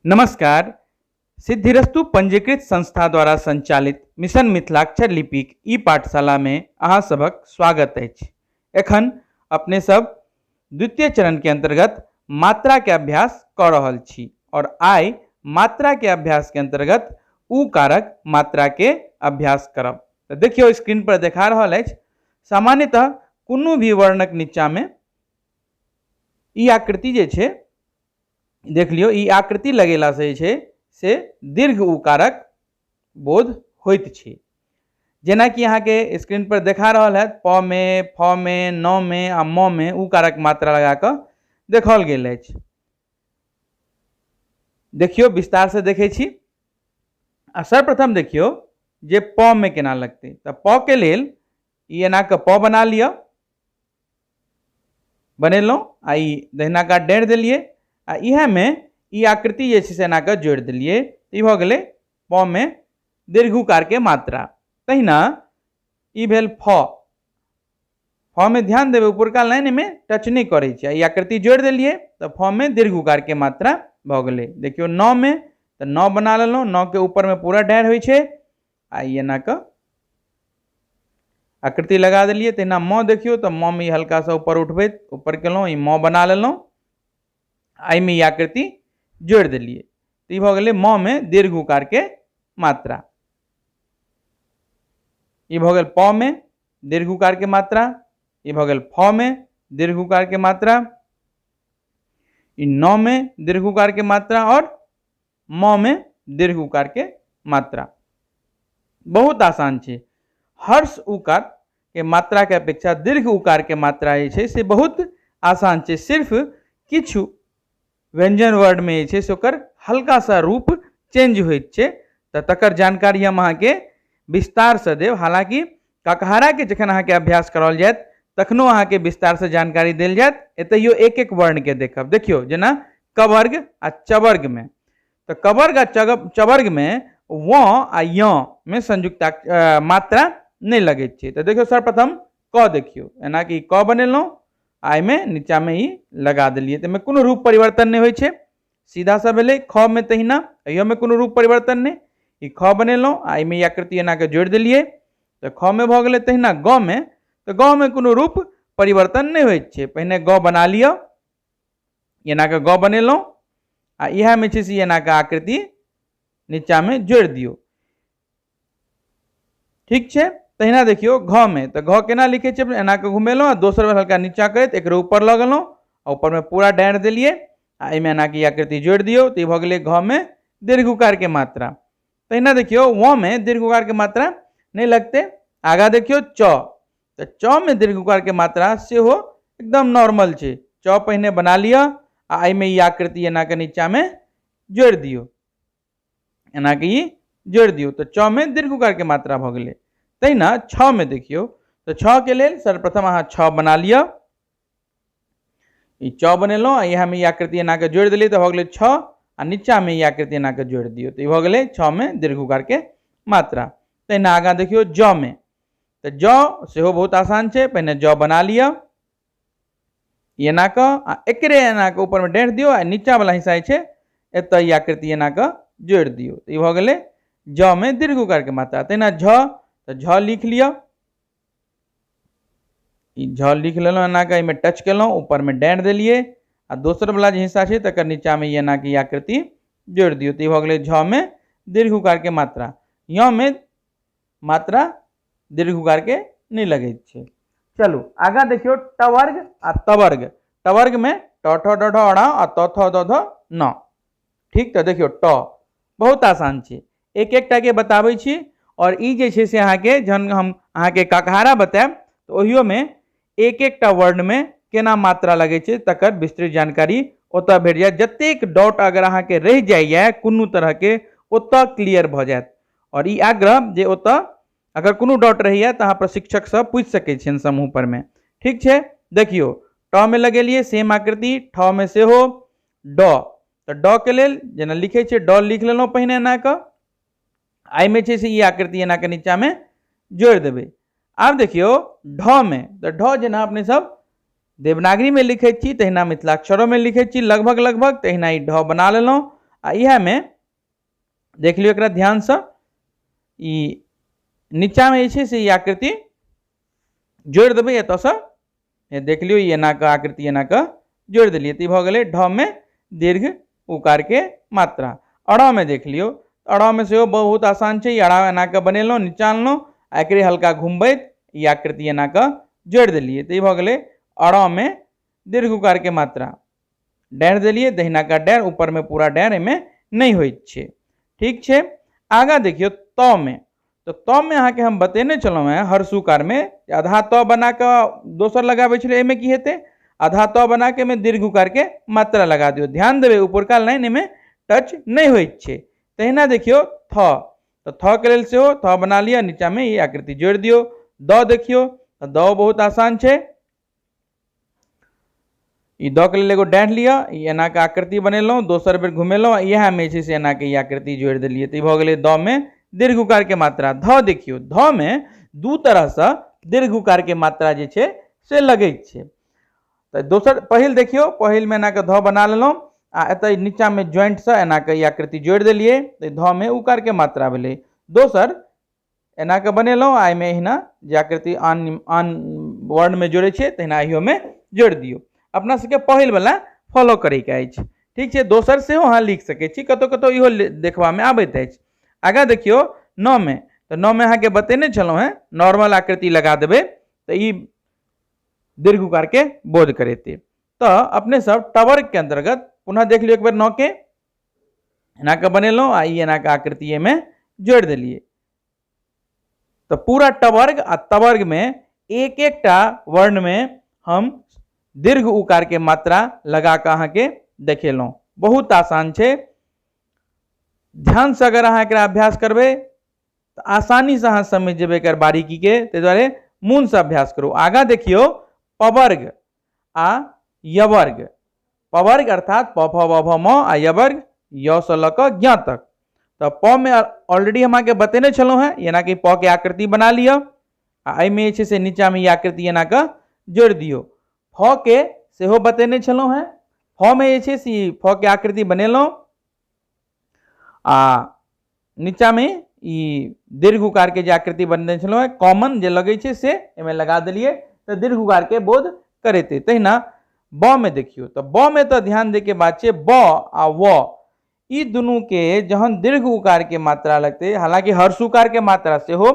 नमस्कार। सिद्धिरस्तु पंजीकृत संस्था द्वारा संचालित मिशन मिथिलाक्षर लिपिक ई पाठशाला में अहाँ सभक स्वागत अछि। एखन अपने सब द्वितीय चरण के अंतर्गत मात्रा के अभ्यास कऽ रहल छी और आइ मात्रा के अभ्यास के अंतर्गत उ कारक मात्रा के अभ्यास करब। तऽ देखियौ स्क्रीन पर देखा रहल अछि, सामान्यतः कोनो भी वर्णक नीचा में ई आकृति जे छै देख लियौ, ई आकृति लगेलासँ जे छै से दीर्घ उकारक बोध होइत छै। जेनाकि अहाँके स्क्रीन पर देखा रहल हैत, प में, फ में, न में आ म में उकारक मात्रा लगा कऽ देखाओल गेल अछि। देखियौ विस्तार से देखै छी। आ सर्वप्रथम देखियौ जे प में केना लगतै। तऽ प के लेल ई एना कऽ प बना लिअ, बनेलहुँ आ ई दहिना कात डाँरि देलियै आ इएहमे ई आकृति जे छै से एना कऽ जोड़ि देलियै। ई भऽ गेलै प मे दीर्घुकारके मात्रा। तहिना ई भेल फ। फ मे ध्यान देबै ऊपरका लाइन एहिमे टच नहि करै छै। ई आकृति जोड़ि देलियै तऽ फ मे दीर्घुकारके मात्रा भऽ गेलै। देखियौ न मे तऽ न बना लेलहुँ, न के ऊपरमे पूरा डाँरि होइ छै आ ई एना कऽ आकृति लगा देलियै। तहिना म देखियौ तऽ म मे ई हल्का सा ऊपर उठबैत ऊपर केलहुँ, ई म बना लेलहुँ आ एहिमे ई आकृति जोड़ि देलियै। तऽ ई भऽ गेलै म मे दीर्घ उकारके मात्रा। ई भऽ गेल प मे दीर्घ उकारके मात्रा, ई भऽ गेल फ मे दीर्घ उकारके मात्रा, ई न मे दीर्घ उकारके मात्रा और म मे दीर्घ उकार के मात्रा। बहुत आसान छै। हर्ष उकार के मात्रा के अपेक्षा दीर्घ उकार के मात्रा जे छै से बहुत आसान छै। सिर्फ किछु व्यंजन वर्ण में जे छै से ओकर हल्का सा रूप चेंज होइत छै, तऽ तकर जानकारी हम अहाँके विस्तार से देब। हालांकि ककहारा के जखन अहाँके अभ्यास कराओल जायत तखनो अहाँके विस्तार से जानकारी देल जायत। एतहियो एक एक वर्ण के देखब। देखियौ जेना कवर्ग आ चवर्ग में, तऽ कवर्ग आ चवर्ग में व आ य में संयुक्त मात्रा नहि लगैत छै। तऽ देखियौ सर्वप्रथम क देखियौ, एना कि क बनेलहुँ आ एहिमे नीचा में ई लगा देलियै, तऽ एहिमे कोनो रूप परिवर्तन नहि होइ छै, सीधा सा भेलै। ख में तहिना, एहियो में कोनो रूप परिवर्तन नहि, ई ख बनेलहुँ आ एहिमे ई आकृति एना कऽ जोड़ि देलियै तऽ ख में भऽ गेलै। तहिना ग में, तऽ ग में कोनो रूप परिवर्तन नहि होइत छै। पहिने ग बना लिअ, एना कऽ ग बनेलहुँ आ इएहमे छै से एना कऽ आकृति नीचामे जोड़ि दियौ, ठीक छै। तहिना देखियौ घ में, तऽ घ केना लिखै छियै, एना कऽ घुमेलहुँ आ दोसर बेर हल्का नीचा करैत एकरो ऊपर लऽ गेलहुँ आ ऊपरमे पूरा डाँरि देलियै आ एहिमे एना कऽ ई आकृति जोड़ि दियौ, तऽ ई भऽ गेलै घ में दीर्घ उकारके मात्रा। तहिना देखियौ व में दीर्घ उकारके मात्रा नहि लगतै। आगाँ देखियौ च, तऽ च में दीर्घ उकारके मात्रा सेहो एकदम नॉर्मल छै। च पहिने बना लिअ आ एहिमे ई आकृति एना कऽ नीचामे जोड़ि दियौ, एना कऽ ई जोड़ि दियौ, तऽ च में दीर्घ उकारके मात्रा भऽ गेलै। तहिना छ में देखियौ, तऽ छ के लेल सर्वप्रथम अहाँ छ बना लिअ, ई च बनेलहुँ आ इएहमे ई आकृति एना कऽ जोड़ि देलियै तऽ भऽ गेलै छ, आ नीचामे ई आकृति एना कऽ जोड़ि दियौ तऽ ई भऽ गेलै छ में दीर्घ उकारके मात्रा। तहिना आगाँ देखियौ ज में, तऽ ज सेहो बहुत आसान छै। पहिने ज बना लिअ एना कऽ आ एकरे एना कऽ ऊपरमे डाँटि दियौ आ नीचाँवला हिस्सा जे छै एतऽ ई आकृति एना कऽ जोड़ि दियौ, तऽ ई भऽ गेलै ज में दीर्घ उकारके मात्रा। तहिना झ, तऽ झ लिख लिअ, ई झ लिख लेलहुँ एना कऽ, एहिमे टच केलहुँ, ऊपरमे डाँटि देलियै आ दोसर वला जे हिस्सा छै तकर नीचाँमे ई एना कऽ ई आकृति जोड़ि दियौ, तऽ ई भऽ गेलै झ में दीर्घ उकारके मात्रा। य में मात्रा दीर्घ उकारके नहि लगैत छै। चलू आगाँ देखियौ टवर्ग आ तवर्ग। टवर्ग में ट ठ ड ढ अ आ त थ द ध न, ठीक। तऽ देखियौ ट बहुत आसान छै, एक एकटा के बताबै छी। और ई जे छै से अहाँके जहन हम अहाँके ककहारा बतायब तऽ ओहियोमे एक एकटा वर्णमे केना मात्रा लगै छै तकर विस्तृत जानकारी ओतऽ भेट जायत। जतेक डाउट अगर अहाँके रहि जाइए कोनो तरहके ओतऽ क्लियर भऽ जायत। और ई आग्रह जे ओतऽ अगर कोनो डाउट रहैए तऽ अहाँ प्रशिक्षकसँ पूछि सकै छियनि समूह परमे, ठीक छै। देखियौ ट मे लगेलियै सेम आकृति, ठ मे सेहो, ड, तऽ ड के लेल जेना लिखै छियै ड लिख लेलहुँ पहिने एना कऽ, एहिमे छै से ई आकृति एना कऽ नीचाँमे जोड़ि देबै। आब देखियौ ढ मे, तऽ ढ जेना अपने सब देवनागरीमे लिखै छी तहिना मिथिलाक्षरोमे लिखै छी लगभग लगभग, तहिना ई ढ बना लेलहुँ आ इएहमे देख लियौ एकरा ध्यानसँ, ई नीचाँमे जे छै से ई आकृति जोड़ि देबै एतऽसँ। देख लियौ, ई एना कऽ आकृति एना कऽ जोड़ि देलियै, तऽ ई भऽ गेलै ढ मे दीर्घ उकार के मात्रा। अड़ मे देख लियौ, अड़ मे सेहो बहुत आसान छै। ई अड़ा एना कऽ बनेलहुँ, नीचाँ अनलहुँ आ एकरे हल्का घुमबैत ई आकृति एना कऽ जोड़ि देलियै, तऽ ई भऽ गेलै अड़ मे दीर्घ उकार के मात्रा। डाँरि देलियै, दहिना का डाँरि, ऊपरमे पूरा डाँरि एहिमे नहि होइत छै। ठीक छै, आगाँ देखियौ त मे। तऽ त मे अहाँके हम बतेने छलहुँ हेँ हर्षुकारमे आधा त बना कऽ दोसर लगाबै छलै। एहिमे की हेतै? आधा त बना कऽ एहिमे दीर्घ उकारके मात्रा लगा दियौ। ध्यान देबै, ऊपरका लाइन एहिमे टच नहि होइत छै। तहिना देखियौ थ, तऽ थ के लेल सेहो थ बना लिअ, नीचाँमे ई आकृति जोड़ि दियौ। द देखियौ, तऽ द बहुत आसान छै। ई दऽ के लेल एगो डाँढ़ि लिअ, ई एना कऽ आकृति बनेलहुँ, दोसर बेर घुमेलहुँ आ इएहमे जे छै से एना कऽ ई आकृति जोड़ि देलियै, तऽ ई भऽ गेलै द मे दीर्घ उकारके मात्रा। ध देखियौ, ध मे दू तरहसँ दीर्घ उकारके मात्रा जे छै से लगैत छै। तऽ दोसर पहिल देखियौ, पहिलमे एना कऽ ध बना लेलहुँ आ एतऽ नीचाँमे ज्वाइंटसँ एना कऽ ई आकृति जोड़ि देलियै, तऽ ध मे उकारके मात्रा भेलै। दोसर एना कऽ बनेलहुँ आ एहिमे एहिना जे आकृति आन आन वर्णमे जोड़ै छियै तहिना एहियोमे जोड़ि दियौ। अपना सबके पहिलवला फॉलो करैके अछि। ठीक छै, दोसर सेहो अहाँ लिख सकै छी, कतहु कतहु इहो देखबामे आबैत अछि। आगाँ देखियौ नओमे, तऽ नओमे अहाँके बतेने छलहुँ हेँ, नॉर्मल आकृति लगा देबै तऽ ई दीर्घ उकारके बोध करेतै। तऽ अपने सब टवर्गके अन्तर्गत पुनः देख लियौ एक बेर नओके एना कऽ बनेलहुँ आ ई एना कऽ आकृति एहिमे जोड़ि देलियै, तऽ पूरा टवर्ग आ तवर्गमे एक एकटा वर्णमे हम दीर्घ उकारके मात्रा लगा कऽ अहाँके देखेलहुँ। बहुत आसान छै। ध्यानसँ अगर अहाँ एकरा अभ्यास करबै तऽ आसानीसँ अहाँ समझि जेबै एकर बारीकीके, ताहि दुआरे मोनसँ अभ्यास करू। आगाँ देखियौ पवर्ग आ यवर्ग। पवर्ग अर्थात प फ व भ म आ यवर्ग य सँ लऽ कऽ ज्ञ तक। तऽ प मे ऑलरेडी हम अहाँके बतेने छलहुँ हेँ, जेनाकि प के आकृति बना लिअ आ एहिमे जे छै से नीचाँमे ई आकृति एना कऽ जोड़ि दियौ। फ के सेहो बतेने छलहुँ हेँ, फ मे जे छै से फ के आकृति बनेलहुँ आ नीचाँमे ई दीर्घ उकारके जे आकृति बनेने छलहुँ हेँ, कॉमन जे लगै छै से एहिमे लगा देलियै, तऽ दीर्घ उकारके बोध करेतै। तहिना ब मे देखियौ, तऽ ब मे तऽ ध्यान दैके बात छै, ब आ व ई दुनूके जहन दीर्घ उकारके मात्रा लगतै, हालाँकि हर्षुकारके मात्रा सेहो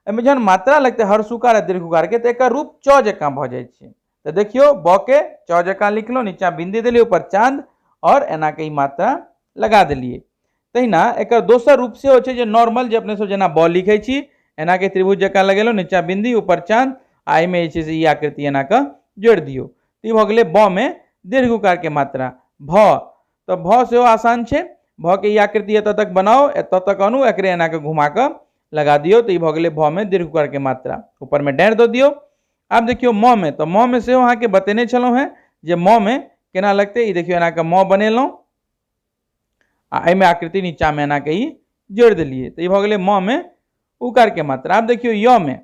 एहिमे जहन मात्रा लगतै हर्षुकार आ दीर्घ उकारके, तऽ एकर रूप च जकाँ भऽ जाइ छै। तऽ देखियौ ब के च जकाँ लिखलहुँ, नीचाँ बिंदी देलियै, ऊपर चाँद आओर एना के ई मात्रा लगा देलियै। तहिना एकर दोसर रूप सेहो छै जे नॉर्मल जे अपने सब जेना ब लिखै छी, एना के त्रिभुज जकाँ लगेलहुँ, नीचाँ बिंदी ऊपर चाँद आ एहिमे जे छै से ई आकृति एना कऽ जोड़ि दियौ। तऽ ई भऽ गेलै ब मे दीर्घ उकार के मात्रा। भ, तऽ भ सेहो आसान छै। भ के ई आकृति एतऽ तक बनाउ, एतऽ तक आनू, एकरे एना कऽ घुमा कऽ लगा दियौ, तऽ ई भऽ गेलै भ मे दीर्घ उकार के मात्रा। ऊपर मे डाँरि दऽ दियौ। आब देखियौ म मे, तऽ म मे सेहो अहाँके बतेने छलहुँ हेँ जे म मे केना लगतै। ई देखियौ एना कऽ म बनेलहुँ आ एहिमे आकृति नीचाँमे एना कऽ ई जोड़ि देलियै, तऽ ई भऽ गेलै म मे उकार के मात्रा। आब देखियौ य मे,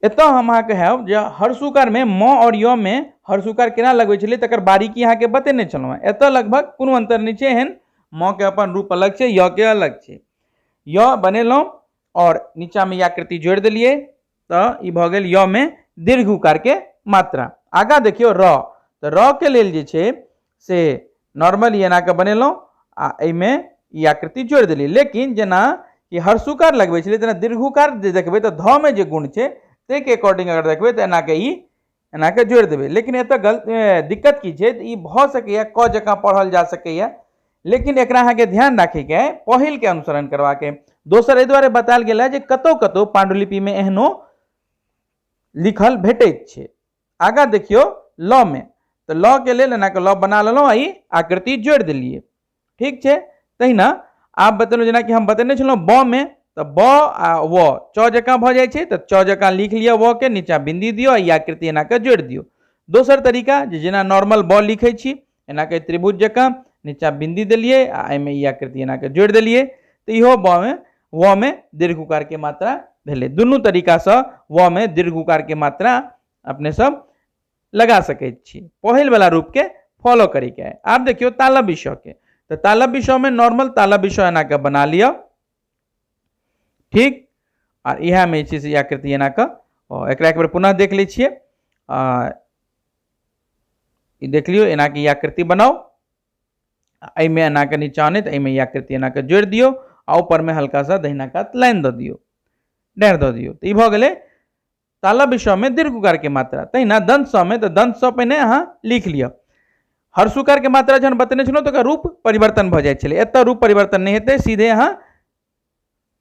एतऽ हम अहाँके कहब जे हर्षुकार मे म आओर य मे हर्षुकार केना लगबै छलियै तकर बारीकी अहाँके बतेने छलहुँ हेँ। एतऽ लगभग कोनो अन्तर नहि छै एहन, म के अपन रूप अलग छै, य के अलग छै। य बनेलहुँ आओर नीचाँमे ई आकृति जोड़ि देलियै, तऽ ई भऽ गेल य मे दीर्घ उकार के मात्रा। आगाँ देखियौ र, तऽ र के लेल जे छै से नॉर्मल एना कऽ बनेलहुँ आ एहिमे ई आकृति जोड़ि देलियै। लेकिन जेना कि हर्षुकार लगबै छलियै तेना दीर्घुकार जे देखबै तऽ ध मे जे गुण छै ताहिके अकॉर्डिंग अगर देखबै तऽ एना कऽ ई एना कऽ जोड़ि देबै। लेकिन एतऽ दिक्कत की छै, तऽ ई भऽ सकैए क जकाँ पढ़ल जा सकैए, लेकिन एकरा अहाँके ध्यान राखैके अइ पहिलके अनुसरण करबाके। दोसर एहि दुआरे बतायल गेल है जे कतहु कतहु पाण्डुलिपिमे एहनो लिखल भेटैत छै। आगाँ देखियौ ल मे, तऽ ल के लेल एना कऽ ल बना लेलहुँ आ ई आकृति जोड़ि देलियै। ठीक छै, तहिना आब बतेलहुँ जेनाकि हम बतेने छलहुँ ब मे, तऽ ब आ व च जकाँ भऽ जाइ छै, तऽ च जकाँ लिख लिअ व के, नीचाँ बिंदी दियौ आ ई आकृति एना कऽ जोड़ि दियौ। दोसर तरीका जे जेना नॉर्मल ब लिखै छी एना कऽ त्रिभुज जकाँ नीचाँ बिंदी देलियै आ एहिमे ई आकृति एना कऽ जोड़ि देलियै, तऽ इहो ब मे व मे दीर्घ उकार के मात्रा भेलै। दुनू तरीकासँ व मे दीर्घ उकार के मात्रा अपने सब लगा सकैत छी, पहिल वाला रूप के फॉलो करैके है। आब देखियौ तालव्य स के, तऽ तालव्य स मे नॉर्मल तालव्य स एना कऽ बना लिअ। ठीक, आ इएहमे जे छै से ई आकृति एना कऽ एकरा एक बेर पुनः देख लै छियै। ई देख लियौ, एना कऽ ई आकृति बनाउ, एहिमे एना कऽ नीचा आनैत एहिमे ई आकृति एना कऽ जोड़ि दियौ आ ऊपरमे हल्का सा दहिना कात लाइन दऽ दियौ, डाँरि दऽ दियौ। तऽ ई भऽ गेलै तालव्य स मे दीर्घ उकार के मात्रा। तहिना दंत स मे, तऽ दंत स पहिने अहाँ लिख लिअ। हर्षुकार के मात्रा जहन बतेने छलहुँ तऽ ओकर रूप परिवर्तन भऽ जाइ छलै, एतऽ रूप परिवर्तन नहि हेतै, सीधे अहाँ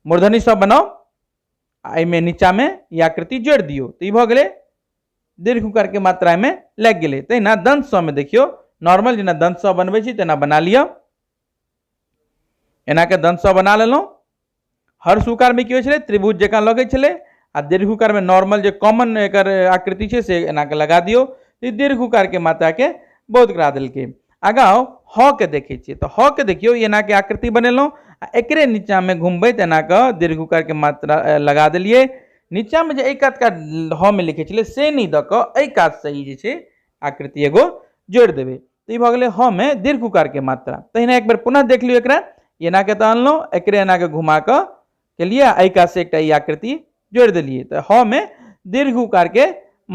मूर्धनी स बनाउ आ एहिमे नीचामे ई आकृति जोड़ि दियौ। तऽ ई भऽ गेलै दीर्घ उकार के मात्रा एहिमे लागि गेलै। तहिना दंत स मे देखियौ, नॉर्मल जेना दंत स बनबै छी तेना बना लिअ। एना के दंत स बना लेलहुँ। हर्ष उकार में की होइ छलै, त्रिभुज जकाँ लगै छलै, आ दीर्घ उकार में नॉर्मल जे कॉमन एकर आकृति छै से एना के लगा दियौ। ई दीर्घ उकार के मात्रा के बहुत करा देलकै। आगाँ आउ, ह के देखै छियै तऽ ह के देखियौ, एना के आकृति बनेलहुँ आ एकरे नीचा में घुमबैत एना के दीर्घ उकार के मात्रा लगा देलियै। नीचा में जे एहि कात का ह में लिखै छलै से नहि दऽ कऽ एहि कात से ई जे छै आकृति एगो जोड़ि देबै। तऽ ई भऽ गेलै ह में दीर्घ उकार के मात्रा। तहिना एक बेर पुनः देख लियौ, एकरा एना के तऽ अनलहुँ, एकरे एना के घुमा कऽ केलियै आ एहि कात से एकटा ई आकृति जोड़ि देलियै, तऽ ह में दीर्घ उकार के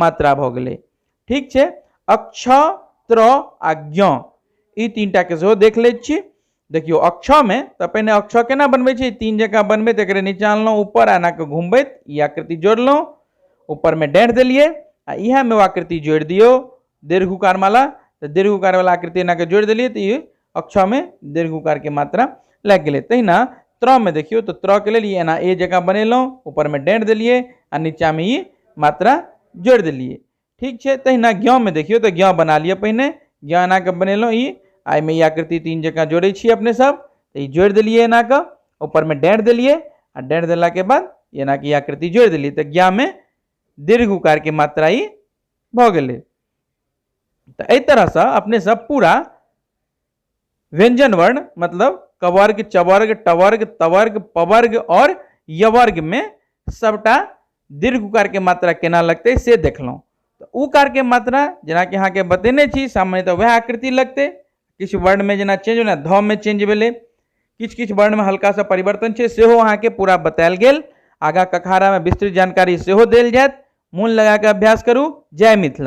मात्रा भऽ गेलै। ठीक छै, अक्ष, त्र आ ज्ञ ई तीनटा के सेहो देख लैत छी। देखियौ अक्ष में तऽ पहिने अक्ष केना बनबै छै, तीन जकाँ बनबैत एकरे नीचा अनलहुँ ऊपर एना कऽ घुमबैत ई आकृति जोड़लहुँ, ऊपर में डाँटि देलियै आ इएह में ओ आकृति जोड़ि दियौ दीर्घ उकार वाला। तऽ दीर्घ उकार वाला आकृति एना कऽ जोड़ि देलियै तऽ ई अक्ष में दीर्घ उकार के मात्रा लागि गेलै। तहिना त्र में देखियौ, तऽ त्र के लेल ई एना ए जकाँ बनेलहुँ, ऊपर में डाँटि देलियै आ नीचा में ई मात्रा जोड़ि देलियै। ठीक छै, तहिना ज्ञ में देखियौ, तऽ ज्ञ बना लिअ पहिने, ज्ञ एना कऽ बनेलहुँ ई, आ एहिमे ई आकृति तीन जकाँ जोड़ै छियै अपने सब, तऽ ई जोड़ि देलियै एना कऽ, ऊपर में डाँटि देलियै आ डाँटि देलाके बाद एना कऽ ई आकृति जोड़ि देलियै, तऽ ज्ञ में दीर्घ उकार के मात्रा ई भऽ गेलै। तऽ एहि तरहसँ अपने सब पूरा व्यंजन वर्ण मतलब कवर्ग, चवर्ग, टवर्ग, तवर्ग, पवर्ग और यवर्ग में सबटा दीर्घ उकार के मात्रा केना लगतै से देखलहुँ। तऽ उकार के मात्रा जेनाकि अहाँके बतेने छी सामान्यतः वएह आकृति लगतै। किछु वर्ण में जेना चेंज होना, ध में चेंज भेलै, किछु किछु वर्ण में हल्का सा परिवर्तन छै, सेहो अहाँके पूरा बतायल गेल। आगाँ ककहारा में विस्तृत जानकारी सेहो देल जायत। मोन लगा कऽ अभ्यास करू। जय मिथिला।